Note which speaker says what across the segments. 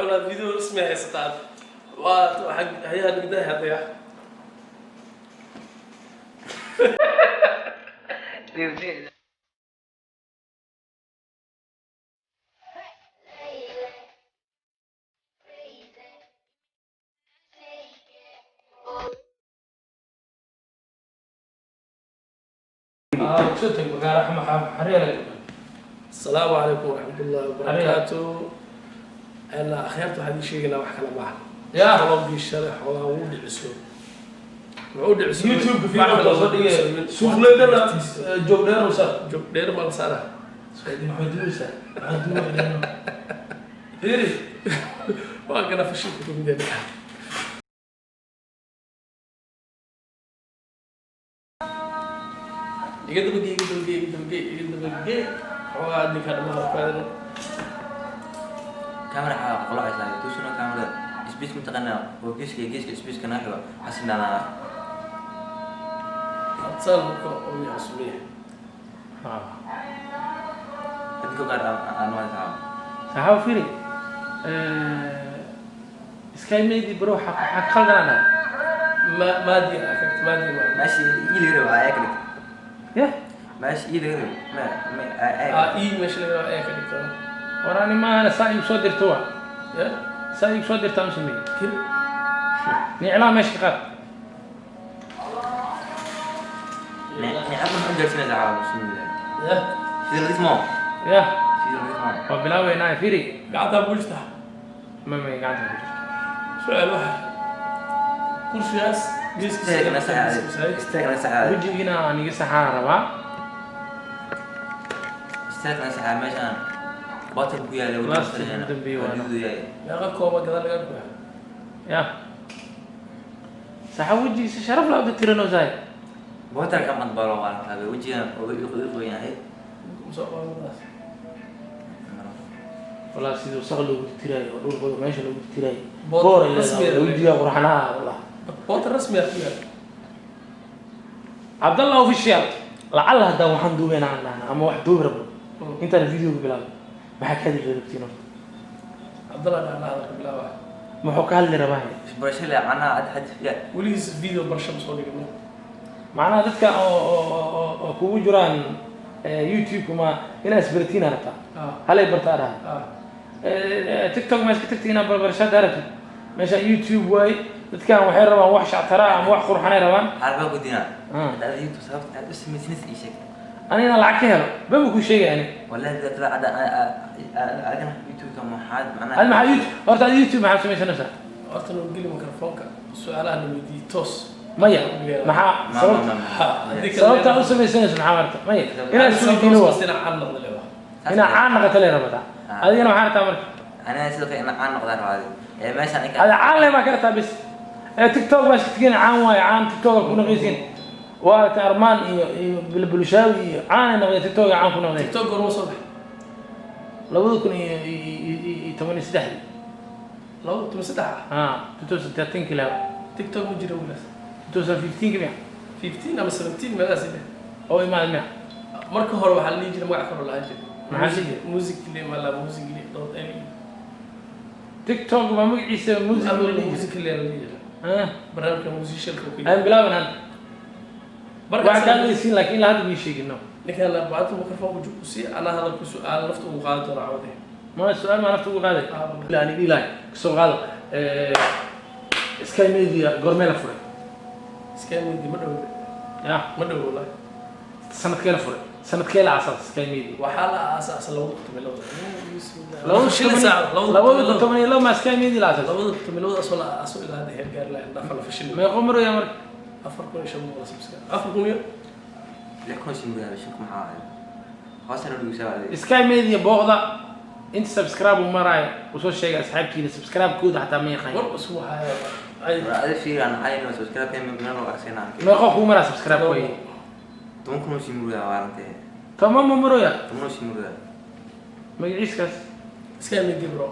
Speaker 1: Walaa video rasmi haysataa. Waa waxaa hayaha nigdahay hadaya.
Speaker 2: Kusoo tag magaalo xariya laga.
Speaker 1: Asalaamu calaykum waraxmatullaahi wabarakaatu. Ana akhyaarta waxaan ii sheegaynaa wax kale maaha.
Speaker 2: Ya.
Speaker 1: Qolobgii shalay xoogaa wuu dhiciso, wuxuu dhiciso.
Speaker 2: YouTube video soo dhigay suuqleydana joog dheer u saar.
Speaker 1: Joog dheer ma la saaraa?
Speaker 2: Maxay duubaysaa? Maxay duubaysaa? Fiiri.
Speaker 1: Waa kana fashilka ku mid yahay. Iga dabagey, iga dabagey, iga dabagey, iga dabagey. Xoogaa adinkaa dhamaha ku aadan.
Speaker 3: Camera xaa qolacaysaa tusuna camera space mataqaanaa oo geeska iyo geeska space kana xigo xasinaa.
Speaker 1: Saan marka uu yahay sumiya.
Speaker 3: Adinko gaar aan waa.
Speaker 2: Saxaabo, fiiri, Sky Media bro, waxaa khaldanaa.
Speaker 1: Ma maadi akagt maadi ma.
Speaker 3: Meesha ii laga rabo ayaa ka dhigta.
Speaker 2: Ya.
Speaker 3: Meesha ii laga rabo ma
Speaker 1: Ah, ii meesha laga rabo ayaa ka dhigtaa.
Speaker 2: War ani maahana, saa igu soo dirto waa.
Speaker 1: Ya.
Speaker 2: Saa igu soo dirtaa ma sameeyey.
Speaker 1: Kir.
Speaker 2: Niclaa meesha ka qaad.
Speaker 3: Nicab maxaa gaarsiinaysaa caawa? Bismillah.
Speaker 1: Ya.
Speaker 3: Sida nadiif moo.
Speaker 2: Ya.
Speaker 3: Sida nadiif moo.
Speaker 2: Waa bilaabeynaa, fiiri.
Speaker 1: Gacantaa buujta.
Speaker 2: Ma gacanta ku jirto.
Speaker 1: Su-aal waxa kursigaas geeskiisa.
Speaker 3: Istaagna saxaade, istaagna saxaade.
Speaker 2: Wejigiina aan iga saxaan rabaa.
Speaker 3: Istaagna saxaade, meeshaan bottom ku yaala.
Speaker 2: Last ugu dambeeyay waana.
Speaker 3: Yahay.
Speaker 1: Meeqa kooba gadaal laga guraa?
Speaker 2: Ya saxa, wejigiisa sharaf la uda tiranoosaay.
Speaker 3: Bottom ka mad balo waa la wejigan oo igu yahay.
Speaker 1: Soo qaadadaas.
Speaker 2: Walaa sidii wasaq loogu tiraayo oo dhulkooda meesha loogu tiraayo.
Speaker 1: Bood
Speaker 2: boor ay
Speaker 1: rasmi
Speaker 2: leedahay
Speaker 1: ah.
Speaker 2: Wejiga qurxanaha wallah.
Speaker 1: Boota rasmi ah ku yaal.
Speaker 2: Cabdallah Official, lacalla haddaan waxaan duubayna aan dhahna ama wax duubi rabno, intaan videoga bilaabay maxaa ka hadli rabtiin horta?
Speaker 1: Cabdallah dhacna hadalka bilaaba.
Speaker 2: Muxuu ka hadli rabaa?
Speaker 3: Barasho le macnaha ad had ya.
Speaker 1: Weligiis video barasho ma soo dhigno.
Speaker 2: Macnaha dadka oo kugu jiraan YouTube ma inaa isbaratiina rabtaa?
Speaker 1: Ah.
Speaker 2: Halay bartaa dhaha.
Speaker 1: Ah.
Speaker 2: TikTok ma iska tagtay inaa barbarashaad aragtid? Meesha YouTube waaye, dadkan waxay rabaan wax shactara ama wax qurxanay rabaan.
Speaker 3: Xaalbaa ku dinaa.
Speaker 2: Ah.
Speaker 3: Hadda adiga YouTube sababta aad u samaysanaysa ii sheeg.
Speaker 2: Anigana lacag ka helo baba kuu sheegay ani.
Speaker 3: Wallahi hadda hadda adina YouTube-ka maxaad macnaha?
Speaker 2: Adi maxaa YouTube horta? Adi YouTube maxaa samaysanaysaa?
Speaker 1: Horta noo geli mikrofoonka, su-aalaha na weydiiyey toos.
Speaker 2: Maya, maxaa
Speaker 3: Ma-
Speaker 2: sababta
Speaker 3: ma-
Speaker 1: Ha, haddii kale.
Speaker 2: Sababta u samaysanayso maxaa marta? Maya, inaa isweydiino waa.
Speaker 1: Inaa caan noqdo lewa.
Speaker 2: Inaa caan noqoto le rabataa.
Speaker 3: Ah.
Speaker 2: Adigana maxaa rabtaa marka?
Speaker 3: Aniga sidoo kale inaan caan noqdaan rabaa ee meeshaan inka.
Speaker 2: Ada caan le maa ka rabtaa bis ee TikTok baa iska tegin. Caan waaye, caan TikTok ku naqaysiin waa ta Armaan iyo Bilbulshaawi iyo caanay noqdeen, TikTok caan ku noqdeen.
Speaker 1: TikTok goorma soo baxay?
Speaker 2: 2013-dii.
Speaker 1: 2013 ah?
Speaker 2: Ah, 2013 kila.
Speaker 1: TikTok ma jira wilaas.
Speaker 2: 2015 miya?
Speaker 1: 15 ama 17 meelahaas ile.
Speaker 2: Oo imaad miya?
Speaker 1: Marka hore waxaa la dhihi jiray magac kaloo lahaan jiray.
Speaker 2: Maxaa la dhihi jiray?
Speaker 1: Musically mala musically dot l.
Speaker 2: TikTok baa magaciisa music la dhihi jiray.
Speaker 1: Musically la dhihi jiray.
Speaker 2: Ah.
Speaker 1: Barnaamijka musicialka ku
Speaker 2: Aan bilaaban hadda.
Speaker 1: markaas.
Speaker 2: Waxaan ka hadlaysiin laakiin ilaa hadda mii sheegin no.
Speaker 1: Ninkaan bacda mikrofoonka jug ku sii, anaa hadalku su-aal nafta ugu qaadi doona cawde.
Speaker 2: Ma su-aal maa nafta ugu qaaday?
Speaker 1: Ah.
Speaker 2: Aan idhi lahay kasoo qaado Sky Media goormee la furay?
Speaker 1: Sky Media ma dhow.
Speaker 2: Ya.
Speaker 1: Ma dhow wallahi.
Speaker 2: Sanadkee la furay? Sanadkee la aasaasay Sky Media?
Speaker 1: Waxaa la aasaasay 2012.
Speaker 2: 2012 ma Sky Media la aasaasay?
Speaker 1: 2012 asoo la aaso ilaa hadda heer gaar lahayn dhafa la fashilay.
Speaker 2: Meeqo maraya marka?
Speaker 1: 4500 subscribe, 4000 iyo
Speaker 3: 6000 shin gudaha shinku maxaa ahayd hoosna dhugeysaa adiga.
Speaker 2: Sky Media booqda, inta subscribe uu maraayo usoo sheegay asxaabtiina, subscribe-kooda xataa ma yaqaan.
Speaker 1: War cusub waxaa ay
Speaker 3: War adiga fiiri aan calin oo subscribe ka meel oo agsina.
Speaker 2: Meeqo kuu maraa subscribe way?
Speaker 3: 10,000 oo shin gudaha waa arantay.
Speaker 2: 10 ma maraya?
Speaker 3: 10 oo shin gudaha.
Speaker 2: Magaciiskaas?
Speaker 1: Sky Media bro.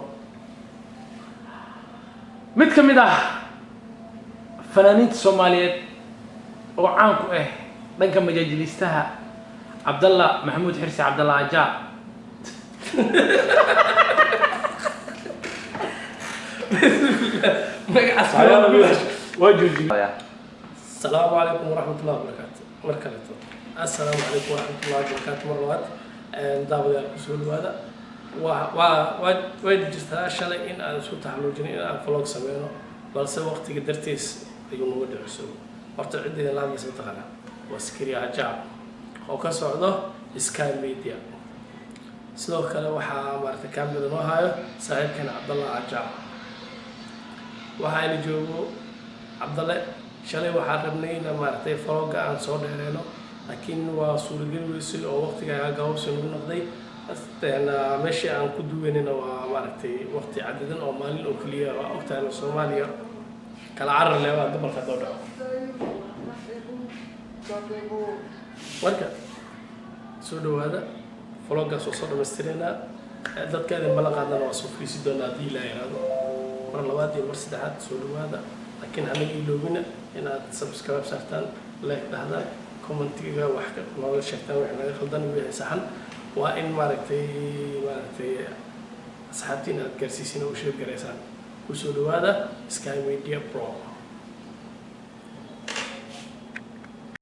Speaker 2: Mid ka mid ah fanaaniinta Soomaaliyeed oo caan ku ah dhanka majaajiliistaha, Cabdalla Maxamuud Xirsi, Cabdalla Ajaa.
Speaker 1: Magacaas.
Speaker 2: Waa joojiyey.
Speaker 1: Asalaamu calaykum waraxmatullahi wabarakaatu. Mar kaleeto, assalaamu calaykum waraxmatullahi wabarakaatu. Mar labaad, daawadayaal, kusoo dhawaada. Waa way jirtaa shalay in aan isku taxaluujinay in aan vlog sameyno, balse waqtiga dartiis ayuu nagu dhiciso. Horta cidda la hadlaysa mataqaanaa? Waa Sakariya Ajaab oo ka socdo Sky Media. Sidoo kale waxaa maaragtay kaamida noo hayo saaxiibkeena Cabdallah Ajaab. Waxaana joogo Cabdalle. Shalay waxaan rabnay in maaragtay vlogga aan soo dheereyno, laakiin waa suurageli weysay oo waqtiga gaabsi nagu noqday. Meeshii aan ku duwanayna waa maaragtay waqti cadidan oo maalin oo keliya. Waa ogtahay Soomaaliya kala carar leh, waa gobolka doo dhaco. Marka soo dhawaada, vloggaas waa soo dhamaystireynaa. Dadka idin ballan qaadana waa soo fariisi doonaa haddii Ilaa yiraahdo. Mar labaad iyo mar saddexaad, soo dhawaada, laakiin hanaga iloobina inaad subscribe saartaan, like dhahdaan, commentiga wax nooga sheegtaan, wixii naga khaldan iyo wixii saxan. Waa in maaragtay asxaabtiin aad gaarsiisin oo u share garaysaan. Kusoo dhawaada Sky Media Pro.